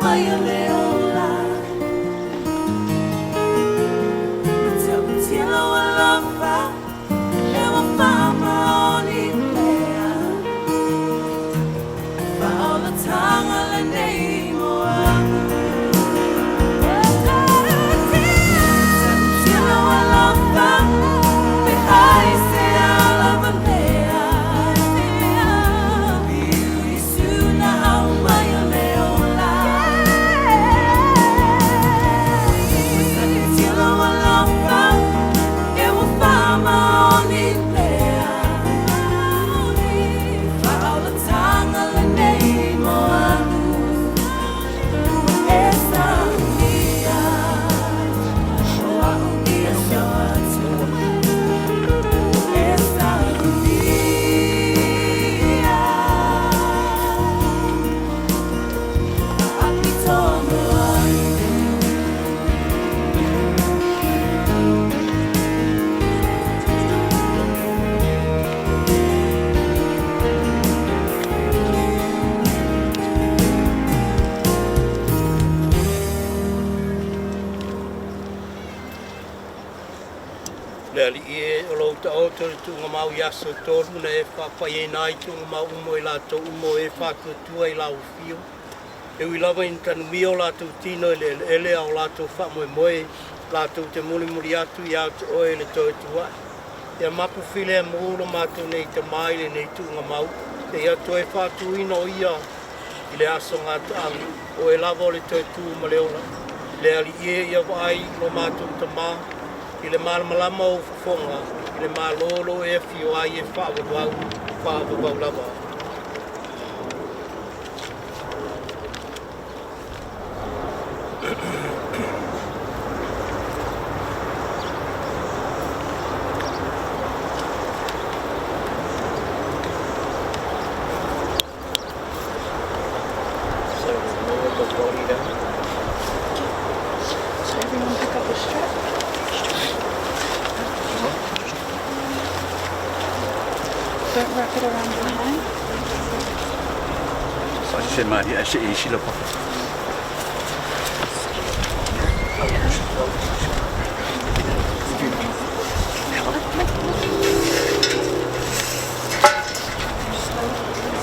mai o le ola. Matautia lou alofa e ua faamaoni pea. Faaolataga lenei mo au. Matautia lou alofa pe ai se alavalea. Liu Iesu na aumai o le ola. Matautia lou alofa e ua faamaoni pea. Faaolataga lenei mo au. E saunia o au ia soatu. E saunia faapitoa mo au. Le Alii e, o lou taoto i le tuugamau i aso e tolu na e faapaiaina ai tuugamau uma o i latou uma o e faatuatua i lau afio. E ui lava ina tanumia o latou tino i le eleele a o latou faamoemoe latou te mulimuli atu ia te oe i le toe tu ae. Ia mapu filemu lo matou nei Tama i lenei tuugamau, seia toe faatuina o ia i le aso gataaga, o oe lava o le toe tu ma le ola. Le Alii e, ia vaai lo matou Tama i le malamalama o ou fofoga, i le Malo o lo o e afio ai e faavavau, faavavau lava. So lower the body down. So everyone pick up a strap. Don't wrap it around your hand. Se malie se isi lava.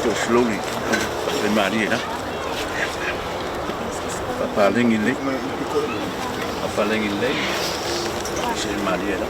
Go slowly. Se malie la. Papalegi lelei. Papalegi lelei. Se malie la.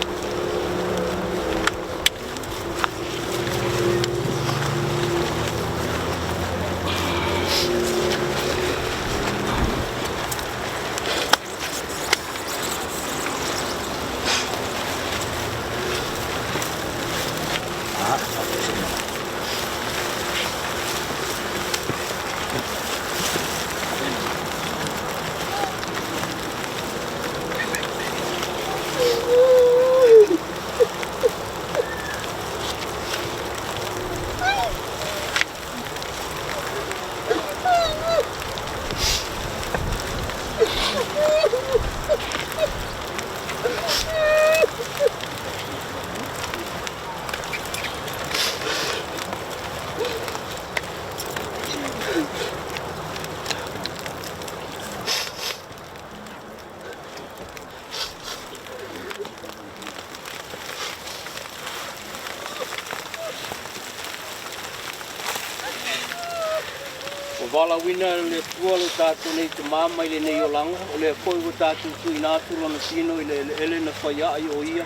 Ua valaauina e le Atua lo tatou nei Tama mai lenei olaga, o lea foi ua tatou tuuina atu lona tino i le eleele na faiaai o ia,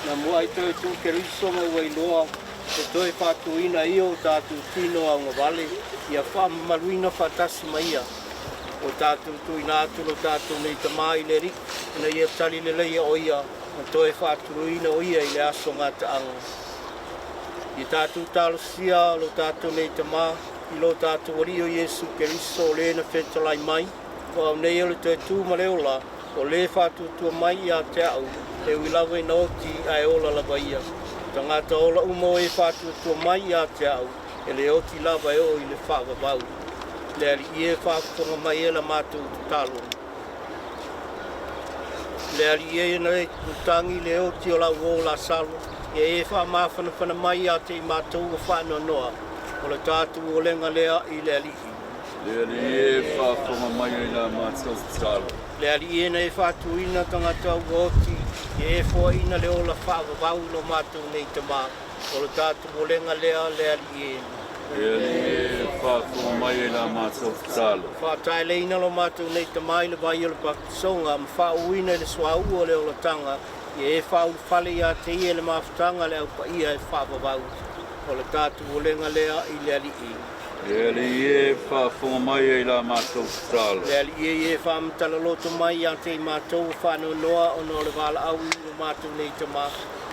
na muai toe tu Keriso ma ua iloa e toe faatuina ia o tatou tino augavale, ia faamamaluina faatasi ma ia. Ua tatou tuuina atu lo tatou nei Tama i le Alii, ina ia tali leleia o ia ma toe faatuluina o ia i le aso gataaga. Ia tatou talosia lo tatou nei Tama i lo tatou Alii o Iesu Keriso o le na fetalai mai, o au nei o le toe tu ma le ola, o le faatuatua mai ia te au, e ui lava ina oti ae ola lava ia. Tagata ola uma o e faatuatua mai ia te au, e le oti lava e oo i le faavavau. Le Alii e, faafofoga mai e la matou tatalo. Le Alii e, na e tagi le oti o lau uo Lasalo, ia e faamafanafana mai ia te i matou ua faanoanoa, o le tatou olega lea i le Alii. Le Alii e, faafofoga mai ai la matou tatalo. Le Alii e na e faatuina tagata ua oti, ia e foaina le ola faavavau i lo matou nei Tama, o lo tatou olega lea, le Alii e. Le Alii e, faafofoga mai ai la matou tatalo. Faataeleina lo matou nei Tama i le vai o le Papatisoga, ma faauuina i le suauu o le olataga, ia e faaulufale ia te ia i le mafutaga a le Au Paia e faavavau, o le tatou olega lea i le Alii. Le Alii e, faafofoga mai ai la matou tatalo. Le Alii e, ia e faamatala loto mai ia te i matou ua faanoanoa ona o le valaau i lo matou nei Tama,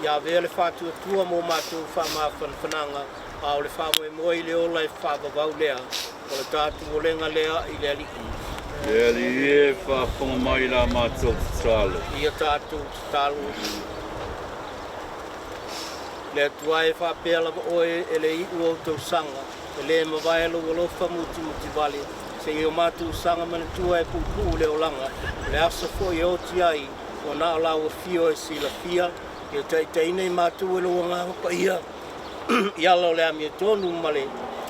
ia avea le faatuatua mo matou faamafanafanaga, a o le faamoemoe i le ola e faavavau lea, o le tatou olega lea i le Alii. Le Alii e, faafofoga mai i la matou tatalo. Ia tatou tatalo. Le Atua e faapea lava oe e le iu o ou tausaga, e le mavae lou alofa mutimutivale, seia o matou saga manatua e puupuu le olaga, o le aso foi e oti ai, ua na o lau afio e silafia, ia taitaiina i matou e lou Agaga Paia, i ala o le amiotonu ma le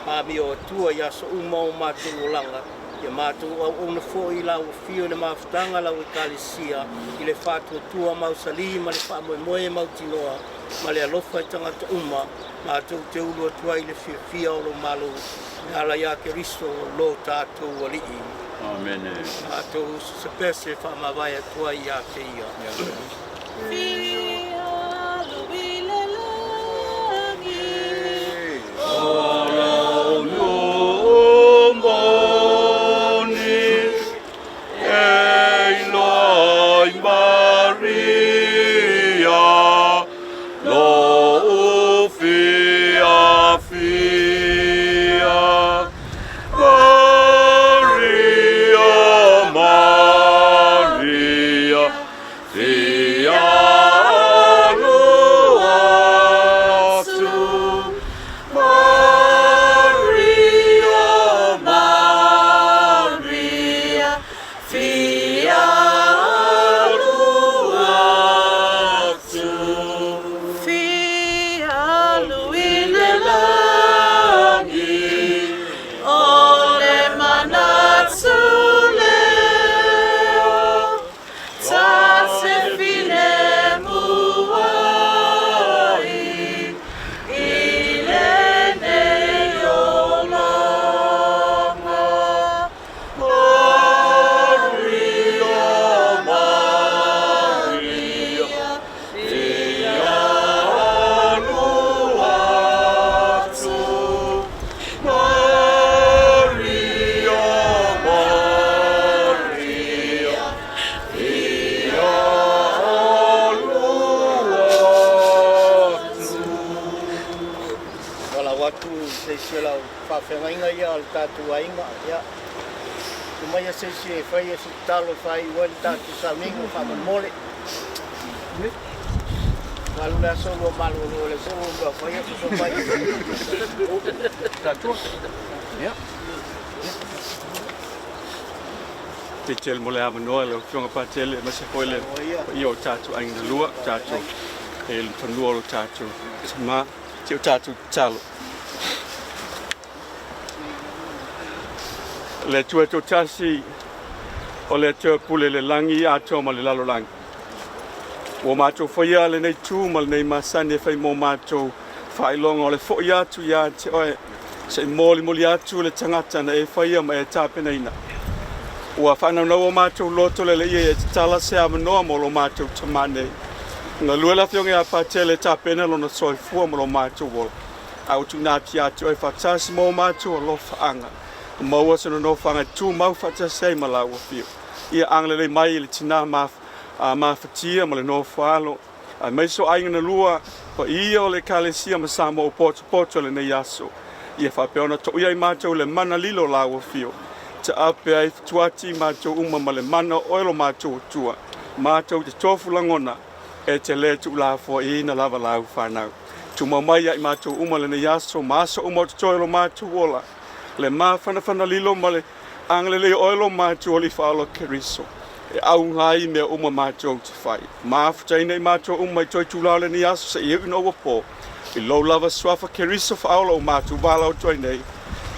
amio atua i aso uma o matou olaga, ia matou auauna foi i lau afio i le mafutaga a lau Ekalesia, i le faatuatua mausali ma le faamoemoe mautinoa, ma le alofa i tagata uma, matou te ulu atu ai i le fiafia o lou Malo, e ala iā Keriso lo tatou Alii. Amene. Matou uso se pese faamavae atu ai iā te ia. Valaau atu i se isi o lau faafeagaiga ia o le tatou aiga, ia, tuu maia se isi e faia se tatalo e faaiu ai le tatou sauniga faamolemole. Alu le aso lua malolo le aso lua faia soso mai. Tatou. Ia. Faafetai mo le avanoa i lau Afioga Patele, aemaise foi le paia o tatou aiga na lua, tatou e le fanua o lo tatou tama, si o tatou tatalo. Le Atua toatasi, o le Atua pule le lagi atoa ma le lalolagi. Ua matou faia lenei tu ma lenei masani e fai mo matou faailoga o le foi atu ia te oe, se i molimoli atu le tagata na e faia ma e tapenaina. Ua faanaunau o matou loto le leia e tatala se avanoa mo lo matou tama nei. Galue le Afioga ia Patele e tapena lona soifua ma lo matou ola. A ua tuuina atu ia te oe faatasi ma o matou alofaaga. Maua se nonofaga e tumau faatasi ai ma lau afio. Ia agalelei mai i le tinā mafatia ma le nofo alo, aemaise o aiga na lua, paia o le Ekalesia ma Samoa ua potopoto i lenei aso. Ia faapea ona toia ai matou i le mana lilo o lau afio. Taape ai fetuati matou uma ma le mana o oe lo matou Atua. Matou te tofu lagona e te le tuulafoaiina lava lau fanau. Tumau mai ia i matou uma lenei aso ma aso uma o totoe o lo matou ola, le mafanafana lilo ma le agalelei o oe lo matou Alii Faaola Keriso, e auga ai mea uma matou te fai. Mafutaina i matou uma i toe itula o lenei aso seia iu ina ua po, i lou lava suafa Keriso Faaola ua matou valaau atu ai nei.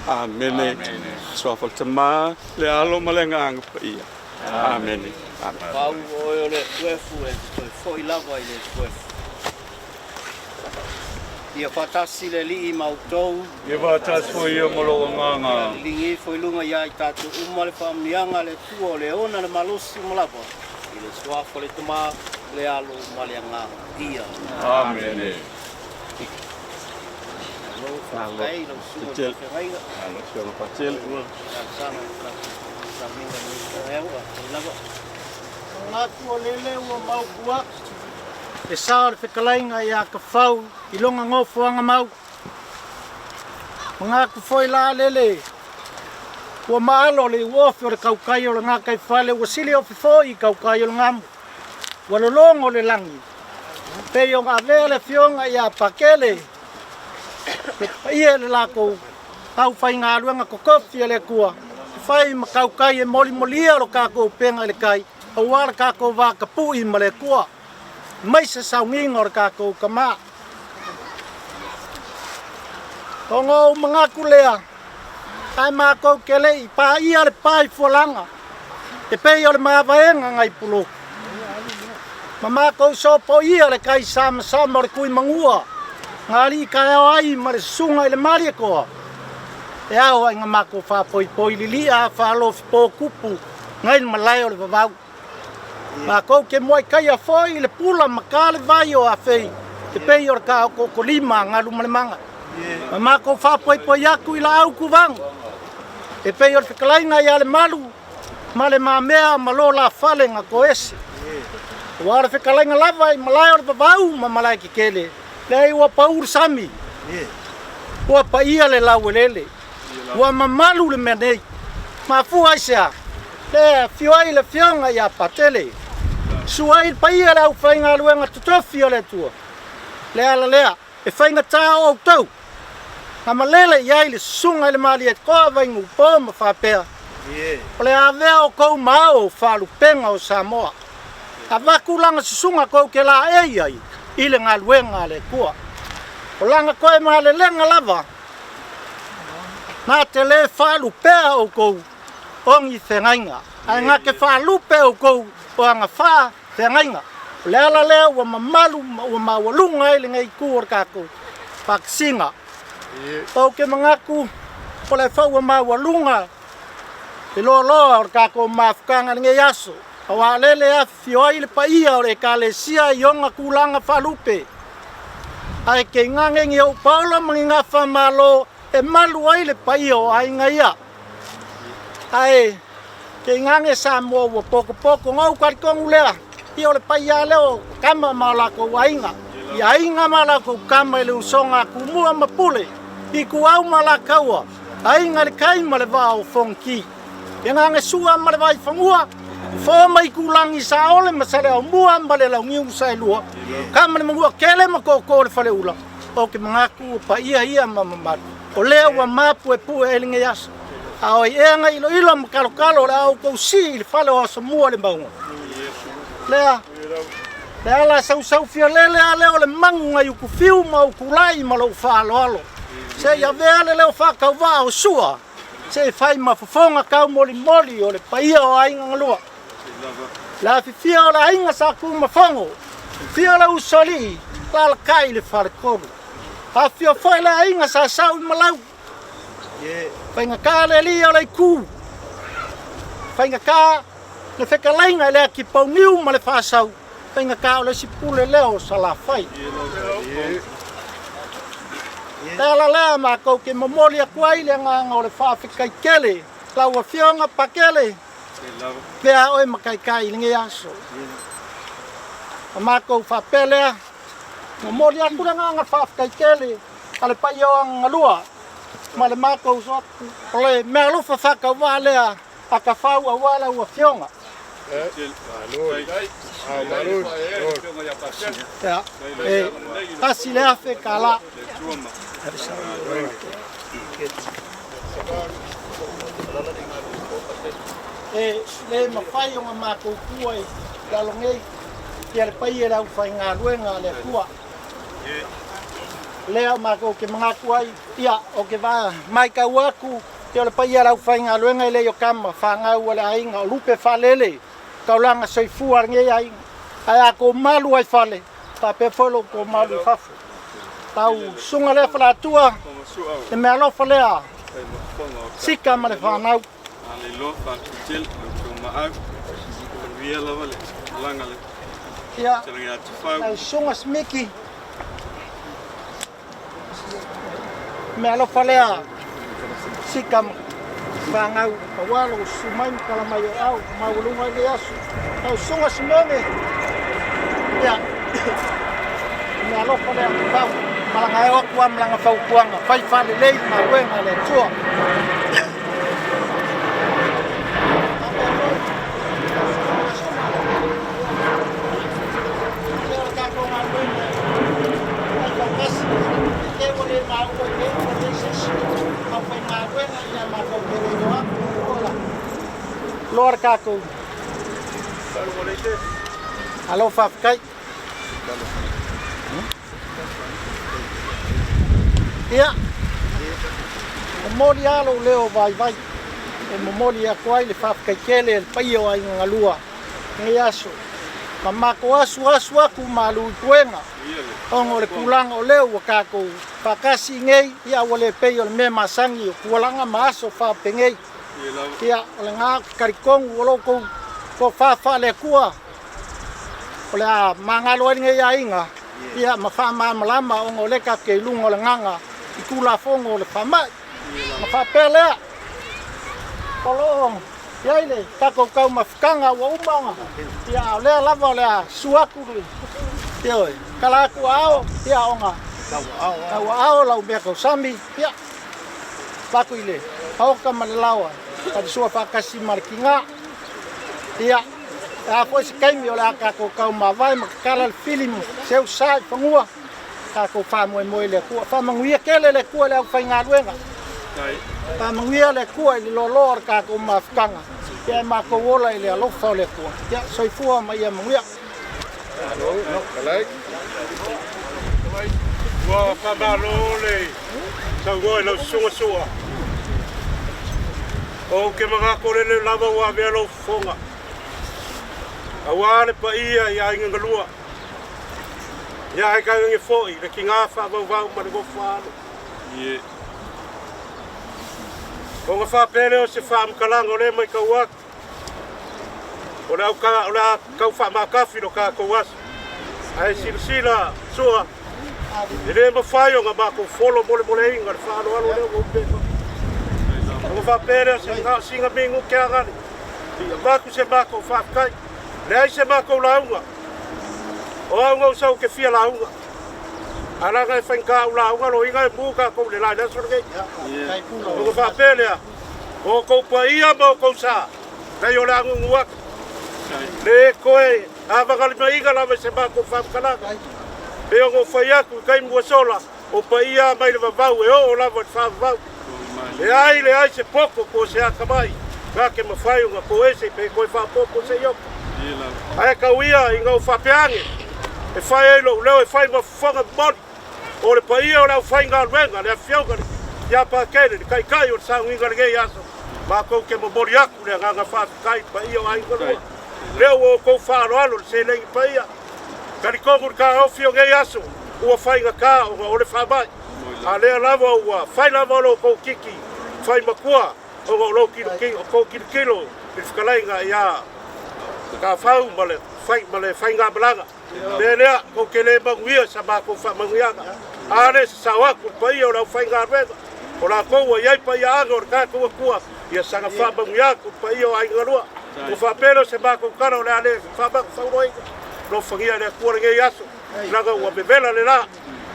Amene. Suafa o le Tama, le Alo ma le Agaga Paia. Amene. Amene. Pau oe o le efuefu e te toe foi lava i le efuefu. Ia faatasi le Alii ma outou. Ia faatasi foi ia ma lou agaga. Ia liligi ifo i luga ia i tatou uma le faamanuiaga a le Atua o le ona le malosi uma lava, i le Suafa o le Tama, le Alo ma le Agaga Paia. Amene. Malo, faafetai i lau susuga i le faafeagaiga. Malo, Afioga Patele. Talosaga i le tatou sauniga i lenei taeao, faafetai lava. Manatu o lele ua maopu atu le sa o le fetalaiga ia Kafau i lona nofoaga mau. Manatu foi la lele ua maalo le iuofe o le tautai o le gataifale ua siliofe foi i tautai o le gamu ua lologo le lagi pei ona avea le afioga ia Pakele le paia i le latou aufaigaluega totofi a le Atua e fai ma tautai e molimolia lo tatou upega i le tai aua le tatou va tapui ma le Atua aemaise sauniga o le tatou tama. Ona ou manatu lea, ae matou te le i paia le pa i fualaga e pei o le mavaega nai pulou. Ma matou sopoia le tai samasama o le Tuimanua, na alii taeao ai ma le susuga i le Malietoa, e ao ai na matou faapoipoi lilia faalofipo tupu nai le malae o le vavau. Matou te muai taia foi i le pula ma ta le vai o Afei e pei o le taotootolima a galu ma le maga. Ma matou faapoipoi atu i laau tuvago e pei o le fetalaiga ia Lemalu ma le mamea ma lo la fale na toese. Aua o le fetalaiga lava i malae o le vavau ma malae tetele, leai ua pau le sami, ua paia le lauelele, ua mamalu le mea nei. Mafua aisea? Le afio ai le Afioga ia Patele, susu ai le paia le aufaigaluega totofi o le Atua. Le ala lea e faigata o outou na malele i ai le susuga i le Malietoa Vainuupo ma faapea, O le avea o kou ma ao faalupega o Samoa, avatu lana susuga kou te laei ai i le galuega a le Atua. O lana toe malelega lava, na te le faalupea outou o ni feagaiga, ae na te faalupe outou o agafaa feagaiga. O le ala lea ua mamalu ma ua maualuga ai lenei itu o le tatou faatasiga. Ou te manatu o le foi ua maualuga le loaloa o le tatou mafutaga i lenei aso, aua o lele e afifio ai le paia o le Ekalesia i ona tulaga faalupe, ae tainane ni ou paola ma ni gafamalo e malu ai le paia o aiga ia. Ae tainane Samoa ua potopoto, ona ou talitonu lea, ia o le paia lea o tama ma o latou aiga, i aiga ma latou tama i le usoga a Tumua ma Pule, Ituau ma Alataua, Aiga i le Tai ma le Vaa o Fonoti, le Gagaesua ma le Vaifanua, Fofo ma Itulagi, Saole ma Saleaaumua ma le Launiu Saelua, Tama le Manuatele ma Tootoo o le Faleula. Ou te manatu o paia ia ma mamalu, o lea ua mapuepue ai lenei aso. A o ai ea na iloilo ma talotalo o le a outou sii i le fale o Asomua i le mauga? Lea, le ala sausau fialele a lea o le magu nai Utufiu ma Utulai ma lou faaaloalo. Se i avea le leo faatauvaa o Sua, se i fai ma fofoga taumolimoli o le paia o aiga galua. Le afifio o le aiga sa Tumafono, afio le usoalii, lalakai i le faletolu. Afifio foi le aiga sa sau i Malau, faigata le alii o le itu, faigata le fetalaiga i le Atipauniu ma le Faasau, faigata o le isi pule lea o Salafai. Le ala lea matou te momoli atu ai le agaga o le faafetai tele lau Afioga Pakele, pea oe ma taitai i lenei aso. Ma matou faapea lea, momoli atu le agaga faafetai tele a le paia o Agagalua ma le matou uso atu, o le meaalofa faatauvaa lea a Tafau aua lau Afioga. Ia, e $1,000. E le mafai ona matou tua i lalo nei ia le paia i le aufaigaluega a le Atua. Lea o makou ke manatu ai, ia, o ke va maitau atu, ia o le paia o le aufaigaluega e le i o tama fanau a le aiga o lupe faalele, taulaga soifua a lenei aiga. Ae a tou malu ai fale, faapea foi lo outou malu i fafo. Tau susuga lea Faleatua, le meaalofa lea sika ma le fanau. Ia, lau susuga Smiki, meaalofa lea sika ma fanau aua lou susu mai ma tala mai o au maualuga i le aso. Lau susuga Simone, ia, meaalofa lea fau malaga eo atu lava ma lana fautuaga, fai faalelei le galuega a le Atua. Loa le tatou. Alo faafetai. Ia, momoli lava lou leo vaivai e momoli atu ai le faafetai tele i le paia o Aiga Galua i lenei aso. Ma matou asuasu atu malu i puega ona o le tulaga o lea ua tatou faatasi nei, ia ua le pei o le mea masani o tualaga ma aso faapenei. Ia, o lena ou te talitonu o lo outou tofa faale-Atua o le a magalo ai lenei aiga, ia, ma faamalamalama ona o lea tatou te i luga o le agaga i Tulafono o le faamai. Ona faapea lea, o lo o i ai le tatou taumafataga ua uma ona, ia, a o lea lava o le a susu atu le, ioe, tala atu aao, ia, ona tauaao lau mea tausami, ia, avatu i le aoka ma le laoa, talisua faatasi ma le tiga. Ia, e a foi se taimi o le a tatou taumavae ma tatala le filimu seu sa i fanua, tatou faamoemoe i le Atua. Faamanuia tele le Atua i le aufaigaluega. Faamanuia le Atua i le loaloa o le tatou mafutaga. Ia e matou ola i le alofa o le Atua. Ia, soifua ma ia manuia. Ua faamalo le saunoa i lau susuga Sua. Ou te manatu lele lava ua avea lou fofoga aua le paia i aiga galua. Ia ae tainane foi le tiga faavauvau ma le nofo alo. Ona faapea lea o se faamatalaga o lea e matau atu, o le o le a tau faamatafi lo tatou aso. Ae silasila Sua, e le mafai ona matou folo molemoleina le faaaloalo lea ua upea mai. Ona faapea lea se na o sina minute agale, i avatu se matou faafetai. Leai se matou lauga, o au na ou sau ou te fia lauga. Ae leaga e faigata ou lauga loiga e mu tatou i le la i le aso lenei. Ona faapea lea, o outou paia ma outou sa, leai o le a nuunuu atu. Le toe avagalimaina lava i se matou faamatalaga. Pei ona ou fai atu i taimi ua sola, o paia mai le vavau e oo lava i le faavavau. Leai, leai se poto po o se atamai na te mafai ona toese pe toe faaopoopo se iota. Ae tau ia ina ou faapea ane, e fai ai lou leo e fai ma fofoga momoli o le paia o le aufaigaluega, le Afioga ia Pakele, le Taitai o le sauniga i lenei aso, matou te momoli atu le agaga faafetai i le paia o Aiga Lua. Lea ua outou faaaloalo i le seleni paia. Talitonu le taofi o nei aso ua faigata ona o le faamai, a lea lava ua fai lava lo outou tiki fai matua ona o lou tilotilo i le fetalaiga ia Tafau ma le fai ma le faigamalaga. Le lea, tou te le manuia i sa matou faamanuiaga. A le sasao atu le paia o le aufaigaluega, o latou ua i ai paiaaga o le tatou Atua, ia saga faamanuia atu le paia o Aiga Lua. Ua faapea lea o se matou tala o le a le faamagafauloaina. Alofagia e le Atua lenei aso, leaga ua vevela le la.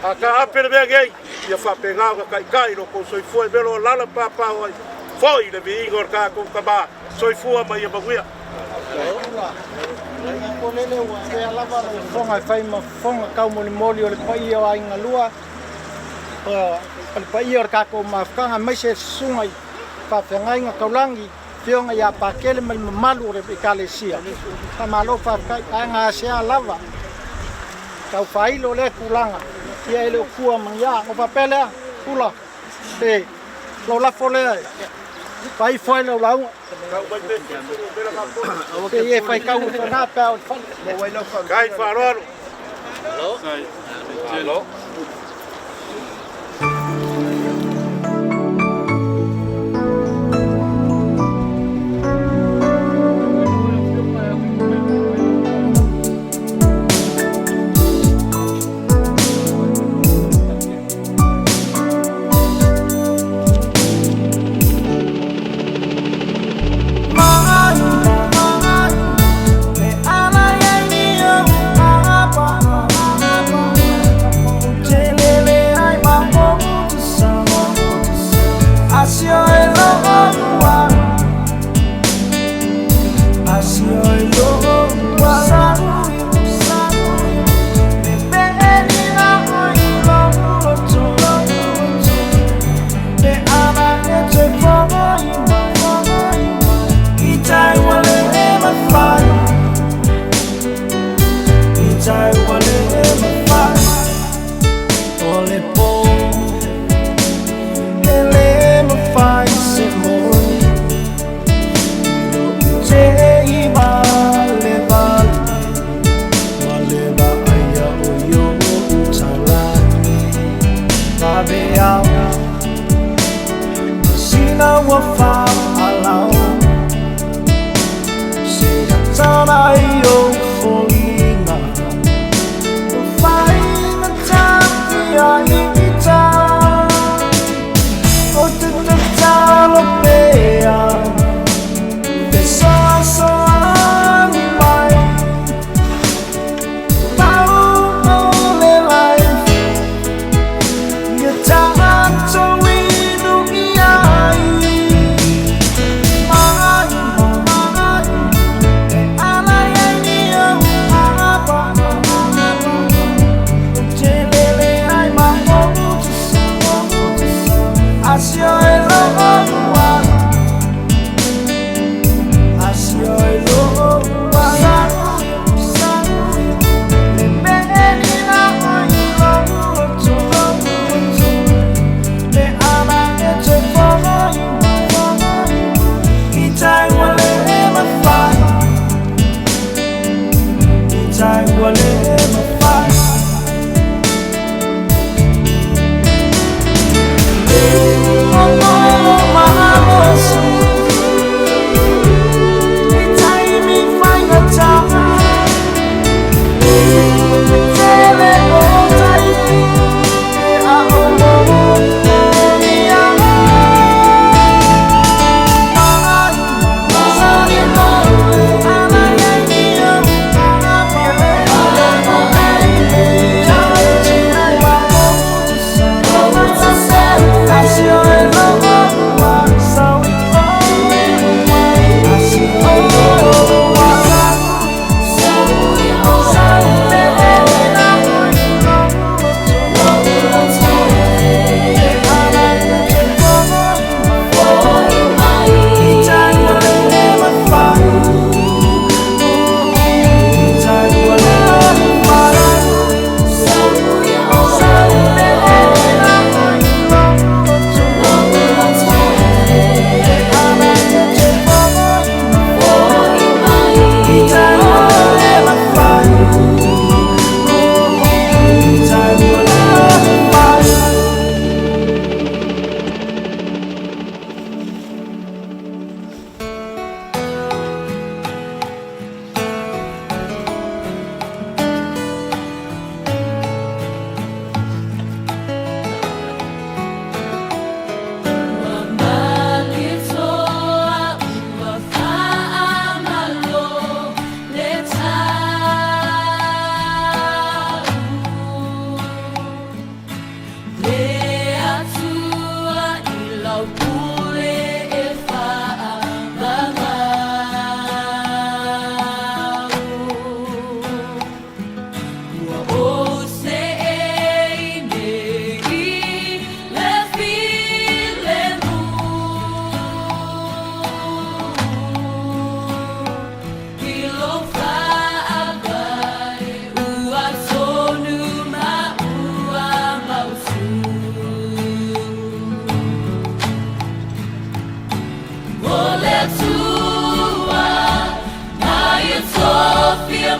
A taape le mea nei, ia faapena ona taitai lo tou soifua i mea o lo o alaala ma papao ai foi le viiga o le tatou Tama. Soifua ma ia manuia. Ko lele ua avea lava lau fofoga e fai ma fofoga taumolimoli o le paia o Aiga Lua, o le paia o le tatou mafutaga, aemaise susuga i faafeagaiga taulagi, Afioga ia Pakele ma le mamalu o le Ekalesia. Faamalo faafetai, ae gasea lava tau faailo lea tulaga. Ia e le o fua ma ni a. Ona faapea lea, Pula, pe lou lafo lea e faaifo ai lau lauga. Se i e faitau i fanā pe a oo i le fale. Kai faaaloalo. Malo.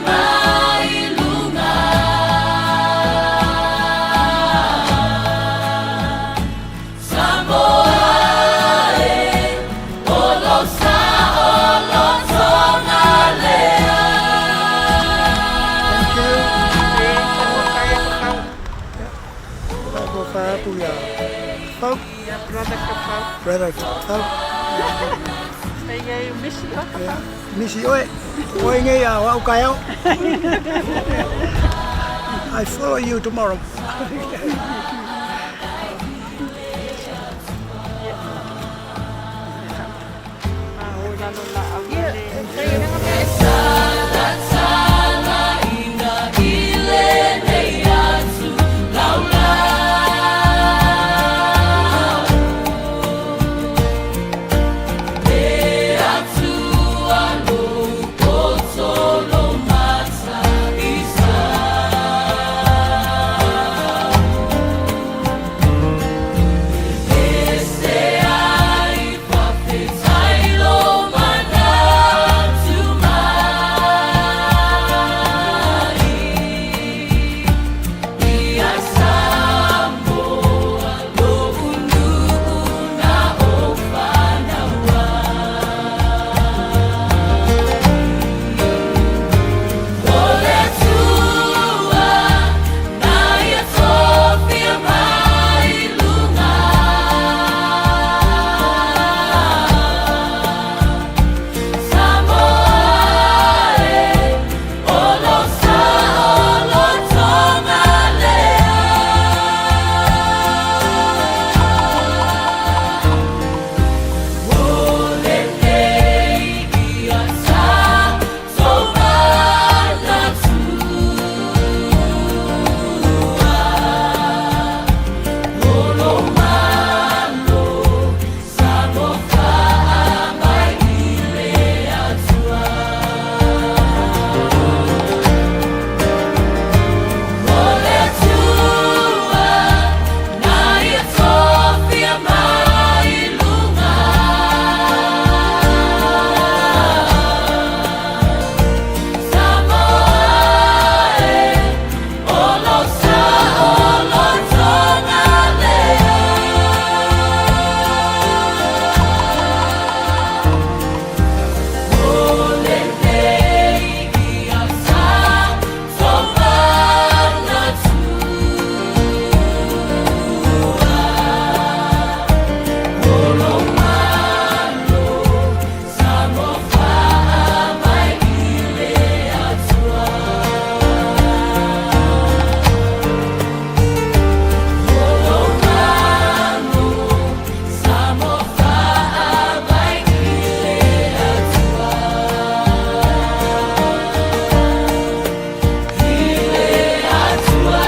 mai luga. Samoa e, o lou saolotoga lea. Brother Kafau. Misi oe. Oe ngai a wau kai au. I follow you tomorrow. Salasalaina i lenei atu laulau. Le Atua lou poto lou mataisau. E ese ai faafetai lou manatu mai. Ia Samoa lou nuu na ou fanau ai. O le Atua na ia tofia mai luga. Samoa e, o lou saolotoga lea. O lenei ia tatou manatua. O lou Malo Samoa faamai i le Atua. O le Atua na ia tofia mai luga. Samoa e, o lou saolotoga lea. O lenei ia tatou manatua. O lou Malo Samoa faamai i le Atua. O lou Malo Samoa faamai i le Atua. I le Atua.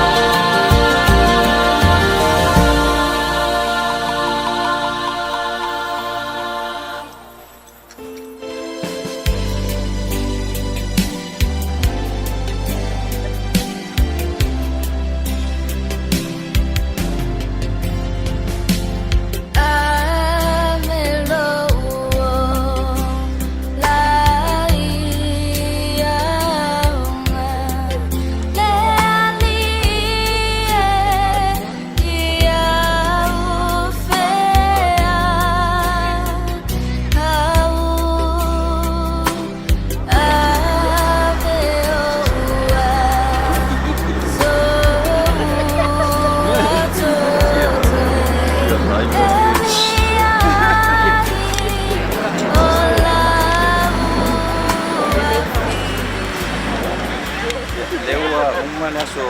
Lea ua uma le aso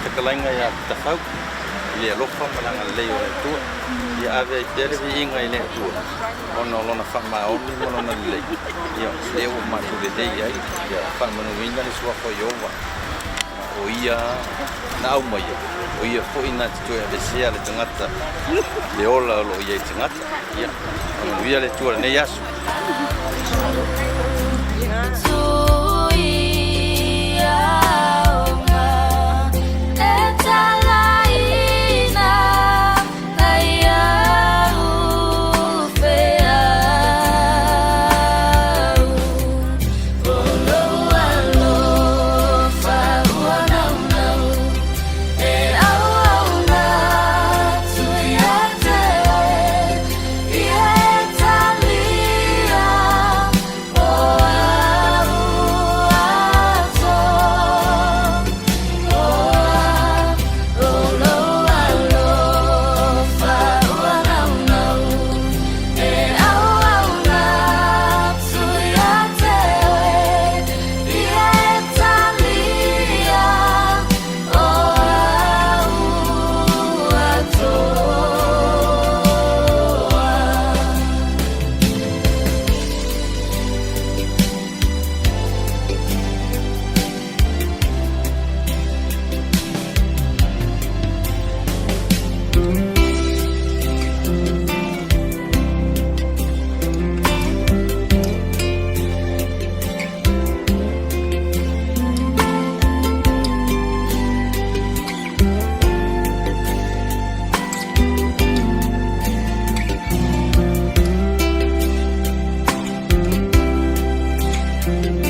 fetalaiga ia Tafau i le alofa ma le agalelei o le Atua. Ia ave ai pea le viiga i le Atua ona o lona faamaoni ma lona lelei. Ia lea ua matou lelei ai. Ia faamanuina le suafa o Ieova. O ia na aumaia, o ia foi na te toe avesea le tagata le ola o lo o i ai i le tagata. Ia faamanuia le Atua i lenei aso. Thank you.